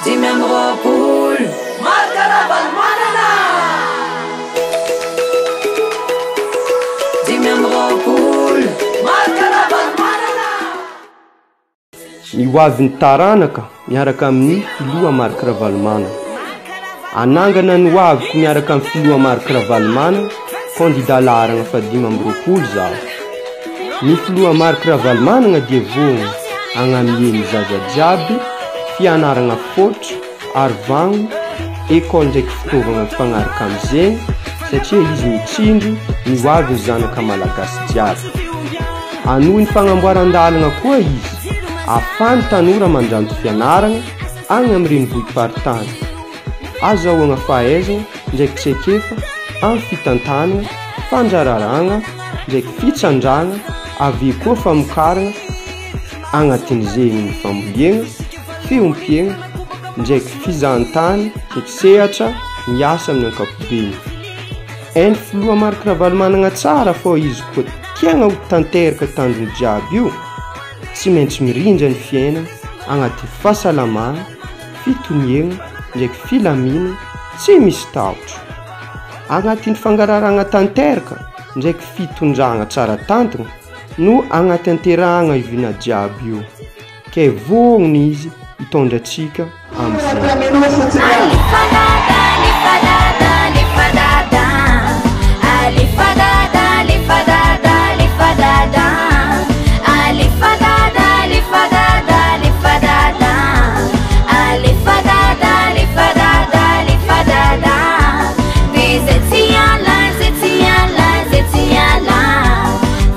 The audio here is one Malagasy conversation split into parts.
25. Marc Ravalomanana! 25. Marc Ravalomanana! Ny ho avin'ny taranaka miaraka amin'ny filoha Marc Ravalomanana. Hanangana ny ho aviko miaraka amin'ny filoha Marc Ravalomanana, kandida laharana faha-25 zaho. Ny filoha Marc Ravalomanana dia vono hagnamie ny zaza jiaby, fianaragna fotra ary vagno, école ndraiky fitaovagna mifagnaraka amizegny satria izy mitsinjo ny ho avin'ny zanaka malagasy jiaby. Hanohy ny fagnamboaran-dalagna koa izy, ahafahan'ny tanora mandranto fianaragna agny amin'ny renivohi-paritany. Azahoagna fahaizagna ndraiky traikefa amin'ny fitantanagna, fandraharahagna ndraiky fitsandrahagna avy eo koa famokaragna agnatin'izegny ny fambolena, fiompiagna ndraiky fizahantany ndraiky sehatra miasa amin'ny ankapobeny. Hain'ny filoha Marc Ravalomanana tsara fô izy koa tiagna ho tanteraka tanjony jiaby io, tsy maintsy mirindra ny fiainana agnaty fahasalamagna, fitoniagna ndraiky filaminana tsy misy tahotra. Agnatin'ny fangararagna tanteraka ndraiky fitondragna tsara tantagna no agnatanterahagna io vina jiaby io. Kay vognona izy hitondra antsika amizay. Alefa dada, alefa dada, alefa dada. Alefa dada, alefa dada, alefa dada. Alefa dada, alefa dada, alefa dada. Alefa dada, alefa dada, alefa dada. Dia zay tsy hiala, zay tsy hiala, zay tsy hiala.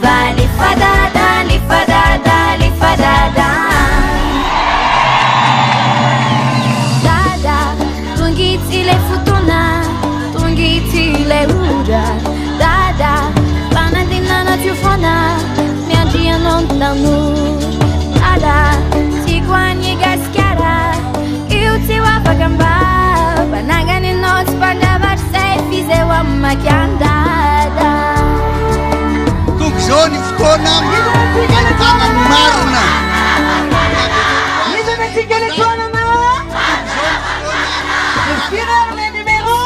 Fa alefa dada, alefa dada, alefa dada. Dada, tonga ity ilay fotoana, tonga ity ilay ora. Dada, fanantenana teo foana, miandry anao ny tanora. Dada, tiako any Gasikara, io tsy ho afaka mba. Mpanangana ianao tsy mpandravatry izay f'izay ho amin'ny makian-dada. Tonga izao ny fotoana ahitana ny marina. Iza no antsika le tohanana? Firy ary le numéro?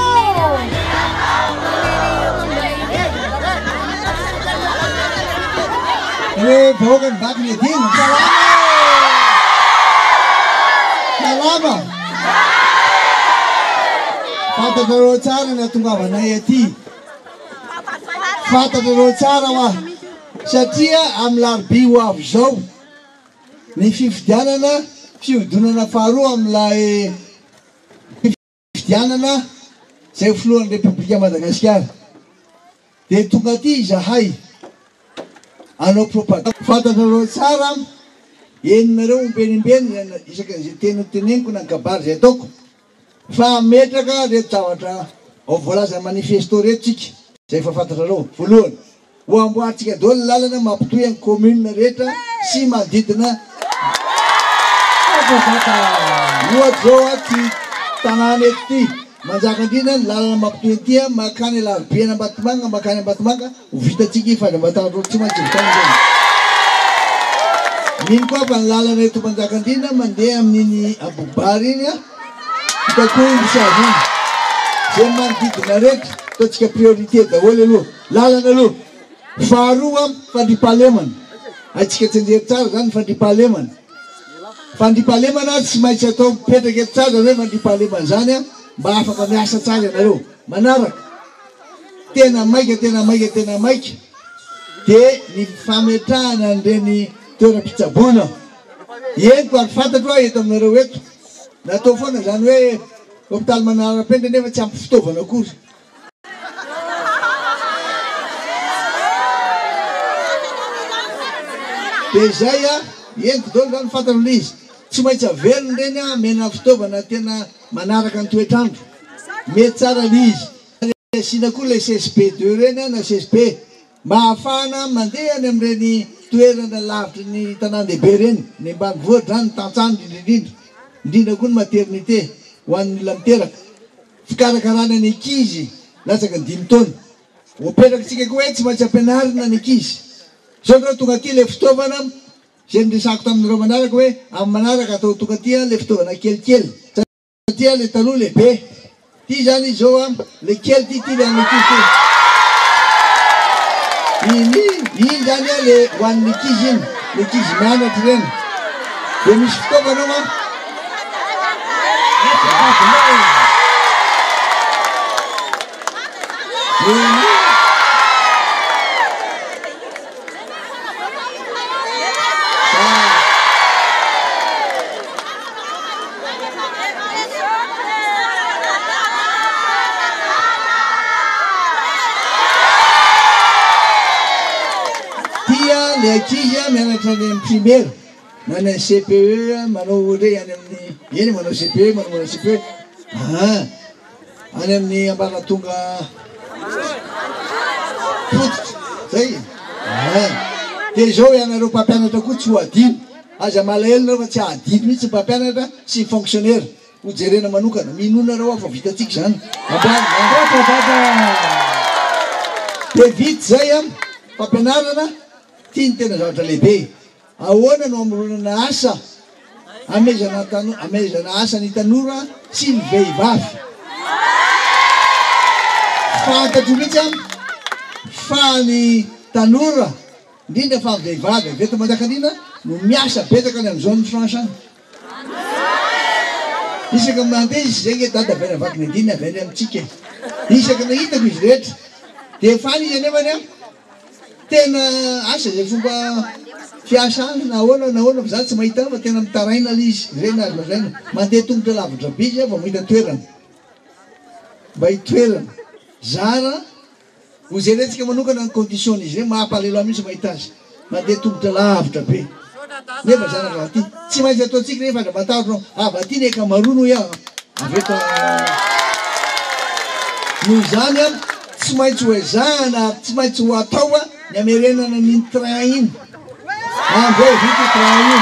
Hoe vahoaka ny vaky ny adino. Salama e! Salama! Fantatrareo tsara ny hatongavanay aty. Fantatrareo tsara hoa satria amin'ny larobia ho avy izao ny fifidianana fihodinana faharoa amin'ilay fifidianana izay ho filohan'ny Repoblika Madagasikara. Dia tonga aty izahay hanao propagande. Fantatrareo tsara, henonareo ombenimbeny isaky ny izay teny teneniko na ny kabary izay ataoko. Fa hametraka ireto zavatra ao voalazan'ny manifesto ireto tsika, izay efa fantatrareo. Voalohany, ho amboarintsika daholo ny lalana mampitohy an'ny commune rehetra sy manodidina. Ohatra izao aty tanàna eto ity, Manjakandriana, ny lalana mampitohy an'ity mankany Alarobia an'Ambatomanga mankany Ambatomanga, Ho vitantsika iny fandramatahatra tsy maintsy vitana izany. Mino koa fa ny lalana eto Manjakandriana mandeha amin'iny Ambohibary iny an, hitako iny misy azy iny. Izay manodidina rehetra, ataontsika priorité daholo aloha. Lalana aloha. Faharoa, fandriampahalemana. Haintsika tsianjery tsara izany ny fandriampahalemana. Fandriampahalemana tsy maintsy atao mipetraka eto tsara izany hoe fandriampahalemana izany an, mba afaka miasa tsara ianareo. Manaraka. Tena maika tena maika tena maika dia ny fametrahana an'ireny toeram-pitsaboana. Henoko ary fantatro aho eto aminareo eto, natao foana izany hoe hopitaly manara-penitra nefa tsy ampy fitaovana akory. Dia izay an, henoko daholo izany, fantatro ilay izy. Tsy maintsy averina ireny an, omena fitaovana tena manaraka ny toetr'andro. Mety tsara ilay izy. Ary asiana koa ilay CSB deux ireny an, na CSB, mba ahafahana mandeha any amin'ireny toerana lavitry ny tanàn-dehibe ireny, ny ambanivohitra izany, ny tantsaha indrindra indrindra, indrindra koa ny maternité ho an'ny olona miteraka, fikarakarana ny ankizy latsaky ny dimy taona. Ho apetrakintsika koa hoe tsy maintsy ampianarina ny ankizy. Izao nareo tonga aty ilay fitaovana izay niresahako taminareo manaraka hoe amin'ny manaraka atao tonga aty ilay fitaovana kelikely. ty a le taloha lehibe. Ty zany izy zao a, le kely ty, ty le an'ny ankizy ty. Iny, iny zany a le ho an'ny ankizy iny, le ankizy mianatra ireny. Dia misy fitaovana ao a. Iny. Tia le ankizy mianatra any amin'ny primaire na any amin'ny CPE manao ohatra hoe any amin'ny eny manao CPE manao manao CPE ah Any amin'ny ambaratonga fototra, zay e. Dia izao ianareo mpampianatra koa tsy ho adino. Aza malahelo nareo fa tsy hahadino mihitsy ny mpampianatra sy ny fonctionnaire. Ho jerena manokana. Minoa nareo aho fa vitantsika izany. Amboary izany. Dia vita izay an, fampianarana, ity no tena zavatra lehibe. Ahoana no hamoronana asa hamezana hamezana asa ny tanora sy ny vehivavy? Fantatro mihitsy an fa ny tanora indrindra fa ny vehivavy avy eto Manjakandriana no miasa betsaka any amin'ny zone franche any. Isaky ny mandeha izy izay nge dada avy any Vakinandrana avy any amintsika e. Isaky ny hitako izy rehetra dia faly izy anefany an. Tena asa izay fomba fiasany na ahoana na ahoana fa za tsy mahita fa tena mitaraina le izy, zay no azo lazaina, mandeha tongotra lavitra be izy vao mahita toerana mba hitoerana, zara ho jerentsika manokana ny condition n'izy ireny, mampalahelo ahy mihitsy mahita azy mandeha tongotra lavitra be nefa zanaka aty, tsy maintsy ataontsika nefa aza matahotra avy aty ny ankamaroany hoy aho avy eto noho izany an. Tsy maintsy ho ezahana ary tsy maintsy ho atao ny hamerenana an'iny train iny. Andeha vita io train io.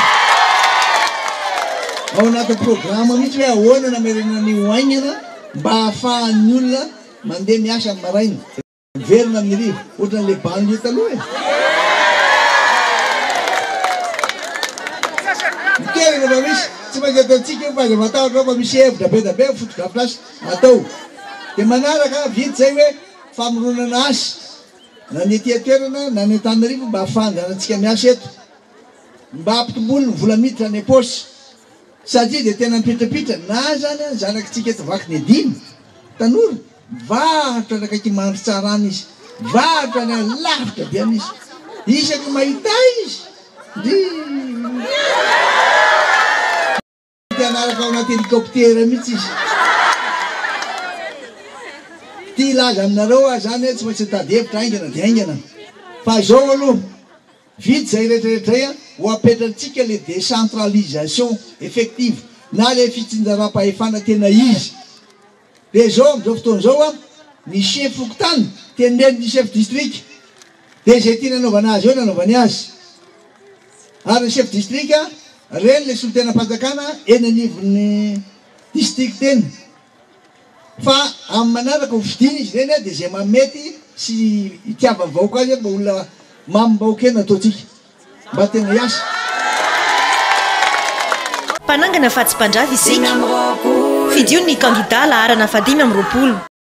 Ao anatin'ny programa mihitsy hoe ahoana no hamerenana an'io haingana mba hahafahan'ny olona mandeha miasa amin'ny maraina. Miverina amin'ny hariva. Ohatran'ilay banlieue taloha e. Miteraka fa misy, tsy maintsy ataontsika io fa aza matahotra fa misy hevitra be dia be fotodrafitrasa atao. Dia manaraka, vita izay hoe famoronana asa na ny ety an-toerana na ny Antananarivo mba hahafahan-dranantsika miasa eto. Mba hampitomboany ny vola miditra any am-paosy. Satria dia tena mipitrapitra na izany ny zanakitsika eto Vakinedina, tanora, mivarotra any akaiky Mandritsara any izy, mivarotra any alavitra be any izy. Isaky ny mahita ahy izy, ndrii. Te hanaraka ao anaty hélicoptère mihitsy izy. Te hilaza aminareo aho zany hoe tsy maintsy mitady hevitra haingana dia haingana. Fa izao aloha, vita izay rehetra rehetra izay an, ho apetrantsika le décentralisation effective na le fitsinjaram-pahefana tena izy. Dia izao amin'izao fotoana izao an, ny chef fokontany tendren'ny chef district, dia izay tiany hanaovana azy eo no anaovany azy. Ary ny chef district reny le solontenam-panjakana eny anivon'ny district eny. Fa amin'ny manaraka ho fidiana izy ireny dia izay mahamety sy itiavan'ny vahoaka azy mba olona mamim-bahoaka eny no ataontsika. Mba tena hiasa. Mpanangana fa tsy mpandrava isika. Fidio ny kandida laharana faha 25.